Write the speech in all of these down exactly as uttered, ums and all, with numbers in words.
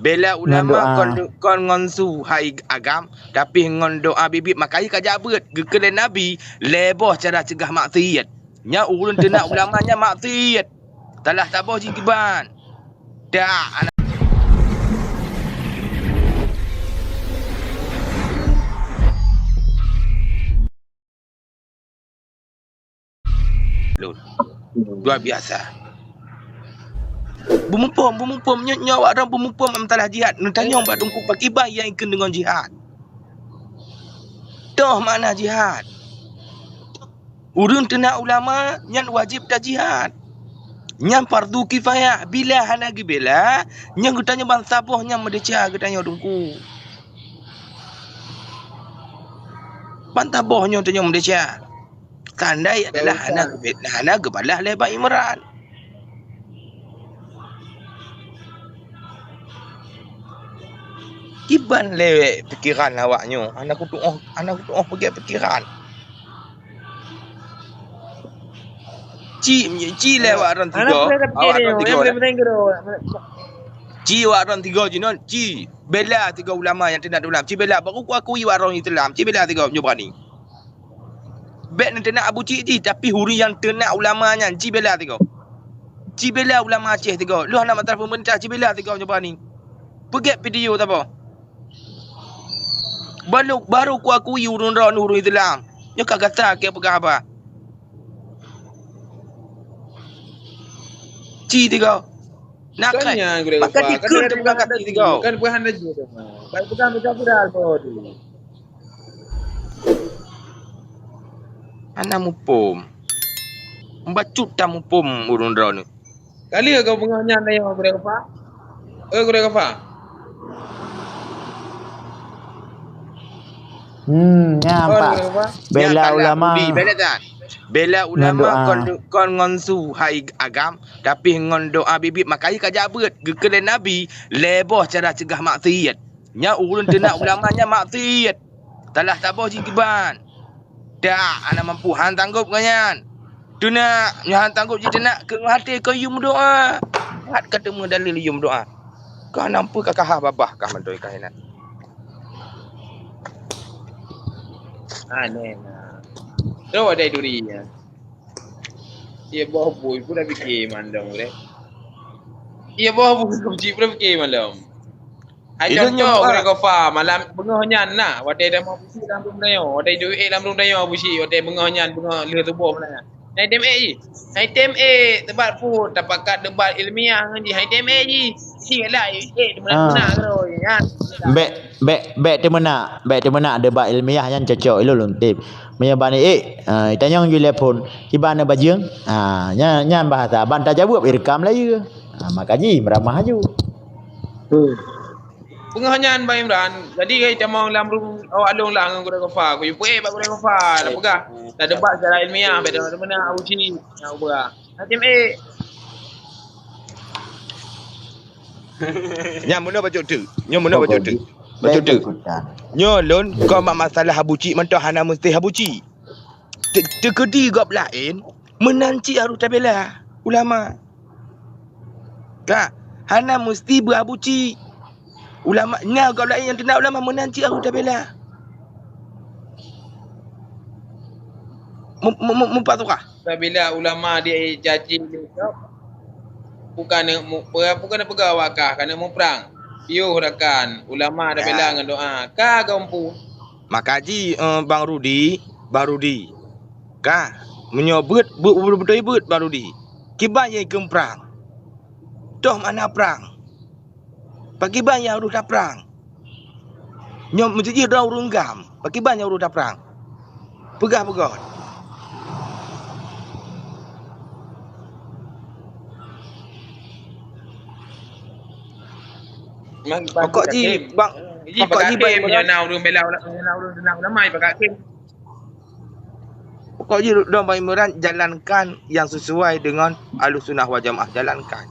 Bela ulama kon, kon ngon su hai agam, tapi ngon doa biet-biet. Maka ka jak beuet, geukheun lé Nabi, lhèe boh cara cegah maksiet. Nyan ureueng teunak ulama nyan maksiet. Salah saboh jih kiban. Dak, anak lôn. Luar biasa. Beumuphom, beumuphom, nyoe, nyoe awak droe beumuphom masalah jihad. Neutanyong bak Teungku, pakriban nyang ikheun deungon jihad. Toh makna jihad. Ureueng teunak ulama nyan wajéb tajihad. Nyan fardu kifayah. Bila hana geubela, nyan geutanyoe bansaboh nyan meudesya geutanyoe Teungku. Bansaboh nyoe tanyoe meudesya. Tandai adalah hana geubalah lé Bang Imran. Kiban lé pikeran awak nyoe, hana kutu'oh, hana kutu'oh peugét pikeran. Ci, ci lé awak droe tiga, awak droe tiga. Ci awak droe tiga jinoe, ci bela tiga ulama nyang teunak ulama. Ci bela, baru kuakui awak droe Islam. Ci bela tiga nyoe bani. Bèk neuteunak Abu Cik jih, tapi ureueng nyang teunak ulama nyan, ci bela tiga. Ci bela ulama Aceh tiga. Lôn hana masalah peumeurintah, ci bela tiga nyoe bani. Peugét video saboh. Baru, baru kuakui ureueng droe ureueng Islam. Nyoe ka gata keu peugah haba. Ci tiga. Nak kan? Maka dikeun terima kasih tiga. Kan bukan hana jih tu. Kan bukan macam viral tu. Hana muphom. Bacut tamuphom ureueng droeneuh. Kali kau beungoh nyan nyoe Gurée Gafa. Eh, Gurée Gafa. Hmm, nyan, Pak. Bela ulama. Bela ulama kon, kon ngon su hai agam, tapi ngon doa biet-biet. Maka ka jak beuet, geukheun lé Nabi, lhèe boh cara cegah maksiet. Nyan ureueng teunak ulama nyan maksiet. Salah saboh jih kiban. Dak, hana mampu, han tanggop ngon nyan. Teunak, nyoe han tanggop jih teunak, keu até keu yum doa. Hat ka teuma dalil yum doa. Ka nampu ka kahah babah kah mantong kah inan. Aneh na. Terus ada duri nya. Iya boh bui pun dah fikir mandong deh. Iya boh bui kunci pun dah fikir mandong. Hai contoh Gurée Gafa malam beungoh nyan na, watèe tamong pusi lam ruang tanyoe, watèe duek lam ruang tanyoe pusi, watèe beungoh nyan beungoh lheueh suboh malam nyan. Hai tem eh jih. Hai tem eh, debat pun tapakat debat ilmiah ngon jih. Hai tem eh jih. Si lah eh demeuna-meuna keudroe nyan. Bèk, bèk, bèk teumeunak, bèk teumeunak debat ilmiah nyan cocok ilôn lôn tép. Meunyoe bani eh, ah, itanyong jih lé phon, kiban na bajeueng? Ah, nyan, nyan bahasa ban tajaweueb irekam layeue. Ah, maka jih meuramah aju. Beungoh nyan Bang Imran, jadi kai tamong lam rueng awak lôn lah ngon Gurée Gafa. Kuyue peuék bak Gurée Gafa, tapeugah, tadebat secara ilmiah, beda demeuna Abu Cik nyang ubeura. Hakim ék. Nyan meunoe bacut teuk. Nyoe meunoe bacut teuk. Bacut teuk. Nyoe lôn kon bak masalah Abu Cik mantong hana meusti Abu Cik. Teu-, teukeudi gob laén, meunan cit harôh tabela ulama. Ka, hana meusti beu Abu Cik. Ulama, na gob laén nyang teunak ulama meunan cit harôh tabela. Mu-, mu-, mu-, mupat tu kah? Tabela ulama dicaci lé gob. Bukan mu-, bukan peugah awak kah, kana muprang. Piôh rakan, ulama tabela ngon doa. Ka gompu. Maka ji, eh, Bang Rudi, Bang Rudi. Ka, meunyoe beuet, beuet, beuet, beutôi beuet, Bang Rudi. Kiban nyang ikheun prang. Toh makna prang. Pakiban nyang harôh taprang. Nyoe meuseu jih droe ureueng GAM. Pakiban nyang harôh taprang. Peugah beugöt. Pokok ji, bang, pokok ji, bang, na ureueng bela ulama, na ureueng teunak ulama, pakat khem. Pokok ji, dong Bang Imran, jalankan yang sesuai dengan Ahlussunnah wal Jamaah, jalankan.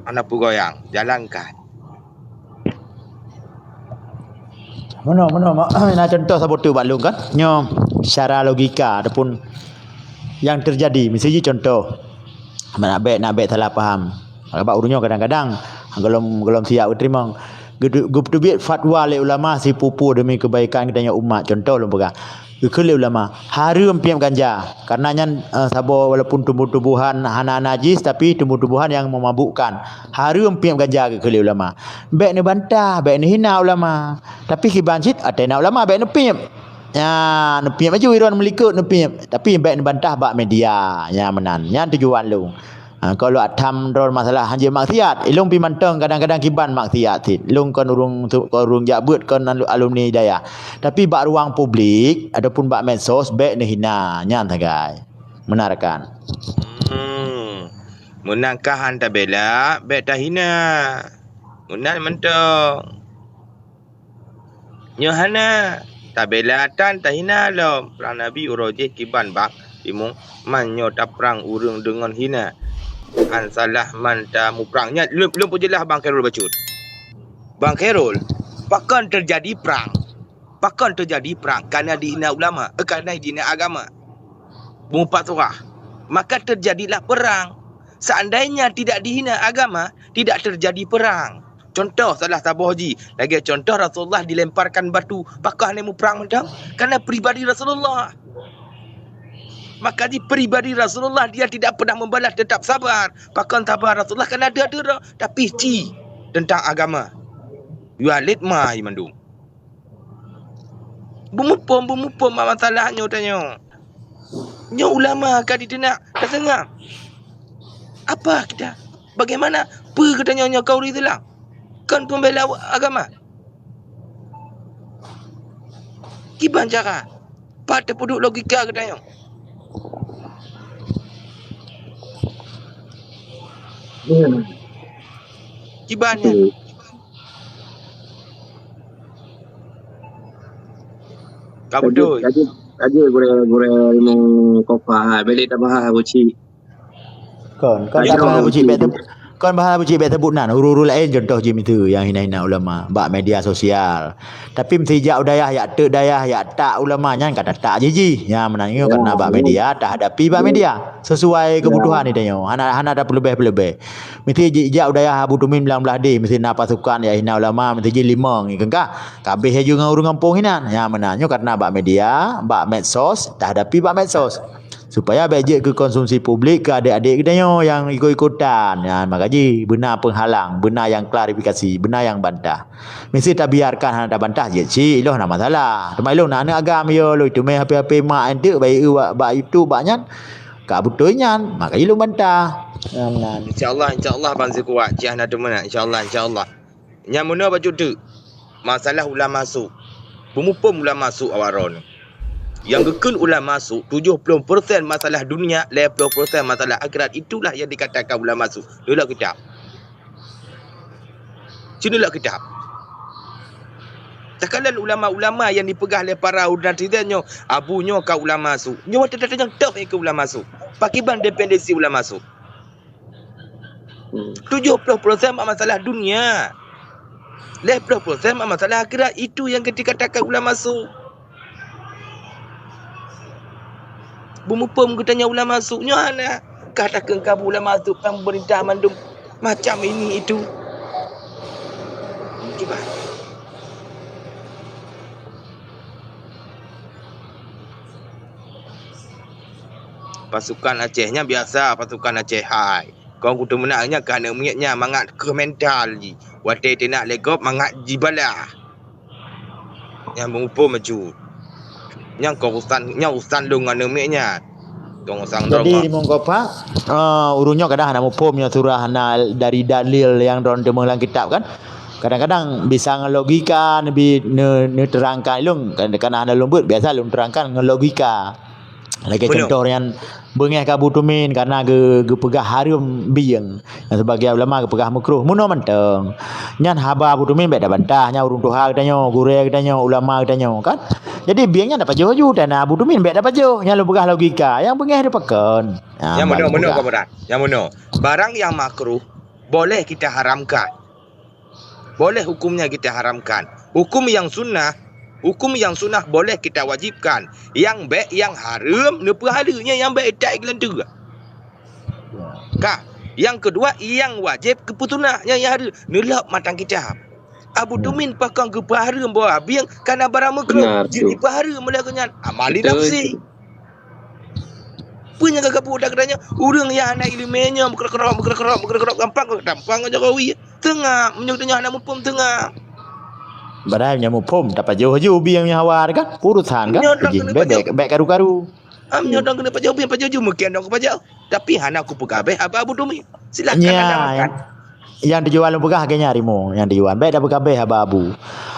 Hana peugoyang, jalankan. Meunoe, meunoe, ma-, na contoh saboh teuk bak lôn kan. Nyoe secara logika ataupun yang terjadi, miseue ji contoh. Nak bèk, nak bèk salah paham. Sabab ureueng nyoe kadang-kadang Gohlom, gohlom siap geuteurimong. Geutu-, geuteubiet fatwa lé ulama sipupu demi keubaikan geutanyoe umat. Cuntoh lôn peugah, geukheun lé ulama, hareuem piep ganja. Karena nyan, eh, saboh walaupun tumbuh-tumbuhan hana najis, tapi tumbuh-tumbuhan nyang memabukkan. Hareuem piep ganja geukheun lé ulama. Bék neubantah, bék neuhina ulama. Tapi kiban cit, até na ulama bék neupiep. Nya, neupiep laju droe meulikot neupiep. Tapi bék neubantah bak media. Nya meunan. Nyan tujuan lôn. Ha, kalau tham droe masalah hanjeuet maksiat, ilôn pih mantong kadang-kadang kiban maksiat cit. Lôn kon ureuëng tu, kon ureuëng jak beuet, kon alu-, alumni dayah. Tapi bak ruang publik ataupun bak medsos, bék neuhina. Nyan sagai. Meunan rakan. Hmm. Meunan kah han tabela, bék tahina. Meunan mantong. Nyoe hana tabela tan tahina lom. Prang Nabi uroe jih kiban bak timu, man nyoe taprang ureuëng deungon hina. Han salah man tamuprang. Nyan lôn, lôn peujeulaih Bang Khairul bacut. Bang Khairul, pakon teujadi prang? Pakon teujadi prang? Karena dihina ulama, eh, karena dihina agama. Bumpat surah. Maka terjadilah perang. Seandainya tidak dihina agama, tidak terjadi perang. Contoh salah saboh jih, lagée contoh Rasulullah dilemparkan batu, pakon hana muprang mantong? Karena pribadi Rasulullah. Maka di pribadi Rasulullah, dia tidak pernah membalas, tetap sabar. Pakon sabar Rasulullah? Karena dia dera, tapi ci tentang agama. Walid mai mandum. Beumupom, beumupom masalah nyoe tanyoe. Nyoe ulama ka diteunak, ka seungab. Apa kita? Bagaimana? Peue geutanyoe nyoe ka ureuëng Islam? Kon pembela agama? Kiban cara? Pat teupeuduek logika geutanyoe? Kiban nyan? Ka beutôi. Laju, laju gurée, gurée ilmu kofa, ha, beli tabahas buci. Kon, kon bahas buci bék teb-, kon bahas buci bék teubut nan. Ureuëng-ureuëng laén contoh jih miseue nyang hina-hina ulama bak media sosial. Tapi meusi jak u dayah, jak teuk dayah, jak tak ulama nyan ka tatak jih jih. Nyan meunan nyoe karena bak media, tahadapi bak media. Sesuai kebutuhan geutanyoe. Hana, hana ada peuleueh-peuleueh. Meusi jijak u dayah Abu Tumin blang blaih deh, meusi na pasukan jak hina ulama, meusi jih limong, keungkah. Kabeh laju ngon ureuëng gampông hinan. Nyan meunan nyoe karena bak media, bak medsos, tahadapi bak medsos. Supaya bék jeuet keu konsumsi publik keu adék-adék geutanyoe nyang ikot-ikotan. Nyan maka jih beuna penghalang, beuna nyang klarifikasi, beuna nyang bantah. Meusi tabiarkan hana tabantah jeuet cit, ilôh na masalah. Teuma ilôh na aneuëk agam yo, lôn teumé H P-H P mak enteuk bayeue bak, bak YouTube bak nyan. Ka beutôi nyan, maka ilôn bantah. Nyan meunan. Insya Allah, insya Allah Bang Zikuat, cih hana teumeunak. Insya Allah, insya Allah. Nyang meunoe bacut teuk, masalah ulama su. Beumupom ulama su awak droeneuh. Nyang geukheun ulama su, tujoh ploh persen masalah dunia, lhée ploh persen masalah akhirat, itulah yang dikatakan ulama su. Neulok kitab. Ceuneulok kitab. Takalon ulama-ulama nyang dipeugah lé para netizen nyoe, Abu nyoe ka ulama su. Nyoe watée tatanyong toh keu ulama su. Pakriban definisi ulama su? Hmm. Tujoh ploh persen bak masalah dunia. Lhée ploh persen bak masalah akhirat. Itu yang dikatakan ulama su. Beumupom geutanyoe ulama su nyoe hana. Ka takheun ka bu ulama su pemerintah mandum macam ini itu. Kiban. Pasukan Aceh nyan biasa, pasukan Aceh hai. Kon kuteumeunak nyan ka aneuëk miet nyan mangat keu mental jih. Watée teunak lé gob mangat jibalah. Nyang beumupom maju. Nyang keu urusan, nyang urusan lôn ngon aneuëk miet nyan. Keu urusan droe. Jadi, Limong Kopak, eh, ureuëng nyoe kadang hana muphom nyoe surah hana dari dalil nyang droen teumeulang kitab kan. Kadang-kadang bisa ngon logika neubi-, neu-, neuterangkan ilôn. Kadang-kadang hana lôn beuet, biasa lôn terangkan ngon logika. Lagée contoh nyan, beungéh keu Abu Tumin karena geu-, geupeugah hareuem bieng. Nyang sebagian ulama geupeugah meukruh. Meunoe mantong. Nyan haba Abu Tumin bék tabantah, nyan ureuëng tuha geutanyoe, gurée geutanyoe, ulama geutanyoe, kan? Jadi bieng nyan tapajoh ju, tana Abu Tumin bék tapajoh. Nyan lôn peugah logika, nyang beungéh dipakon. Nyang meunoe, meunoe, Komandan. Nyang meunoe. Barang yang makruh boleh kita haramkan. Boleh hukumnya kita haramkan. Hukum yang sunnah, hukum yang sunnah boleh kita wajibkan. Nyang bék, nyang hareuem, neupeuhaleue nyan nyang bék itai geulanteue. Ka. Nyang keudua, nyang wajéb geupeusunat, nyang, nyang hareuem neulhok matan kitab. Abu Tumin pakon geupeuhareuem boh abieng kana barang makruh, jeuet jipeuhareuem lé geuh nyan. Amali nafsi. Peue nyang ka geubuet dak geutanyoe? Ureuëng nyang hana iéleumé nyoe meukeurok-keurok, meukeurok-keurok, meukeurok-keurok gampang, gampang ngon Jokowi. Teungab, meunyoe geutanyoe hana muphom teungab. Padahai nyang muphom tapajoh ju bieng nyang hawa kan? Urusan kan? Nyoe dak keuneuk bèk, bèk, bèk karu-karu. Am nyoe dong keuneuk pajoh bieng, pajoh ju meukian dong kupajoh. Tapi hana kupeugabeh haba Abu Tumin. Silakan anda makan. Nyang tujuan lôn peugah lagèe nyan rimueng, nyang tujuan. Bèk tapeugabeh haba Abu.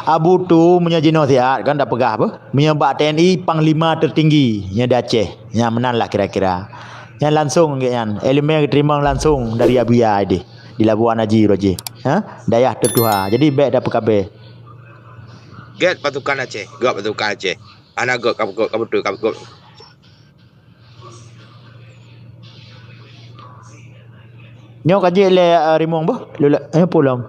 Abu tu meunyoe jinoe siat kan tapeugah beuh. Meunyoe bak T N I panglima tertinggi nyang di Aceh. Nyang meunan lah kira-kira. Nyang langsung lagèe nyan. Iéleumé geuteurimong langsung dari Abuya deh. Di Labuan Haji Roje. Ha? Dayah tertuha. Jadi bèk tapeugabeh. Gèt pasukan Aceh. Gèt pasukan Aceh. Hana gèt, ka, ka, ka beutôi, ka, gèt. Nyoe ka jeuet lé, eh, rimueng beuh. Lula, eh, pulom.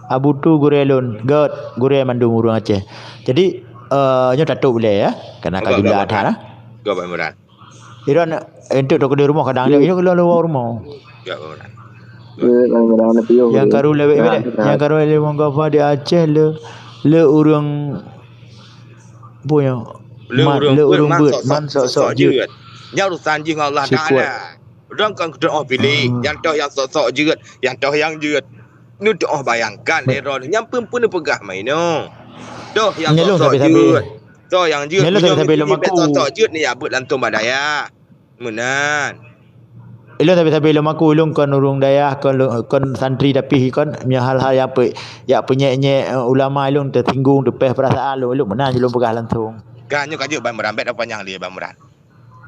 Abu tu gurèe lôn, gèt gurèe mandum ureueng Aceh. Jadi, eh, nyoe tatôp lé ya. Karena ka jula that lah. Gèt Bang Imran. Iran, eh, entuk toko di rumoh kadang lé, nyoe keuluar luwa rumoh. Gèt Bang Imran. Nyang karu lewat, nyang karu lewat gafa di Aceh le, le ureueng Peue nyoe? Le ureueng beuet, man sok-sok jeuet. Nyan urusan jih ngon Allah Taala. Droe kon keuneuk piléh, nyang toh nyang sok-sok jeuet, nyang toh nyang jeuet. Neutoh bayangkan lé droeneuh, nyang peue-peue neupeugah meunoe. Toh nyang sok-sok jeuet, toh nyang jeuet. Meunyoe bèk sok-sok jeuet, neujak beuet lam tueng bak dayah. Meunan. Ilôn sabe-sabe lôn maku, ilôn kon ureueng dayah, kon, kon santri, tapi kon meunyoe hal-hal nyang pe-, jak peunyèk-nyèk, eh, ulama, ilôn teusinggung, teupéh peurasaan lôn, ilôn meunan jih lôn peugah langsung. Ka nyoe ka jeuet Bang Imran, bèk tapanyang lé Bang Imran.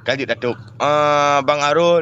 Ka jeuet tatôp. Ah, Bang Arul,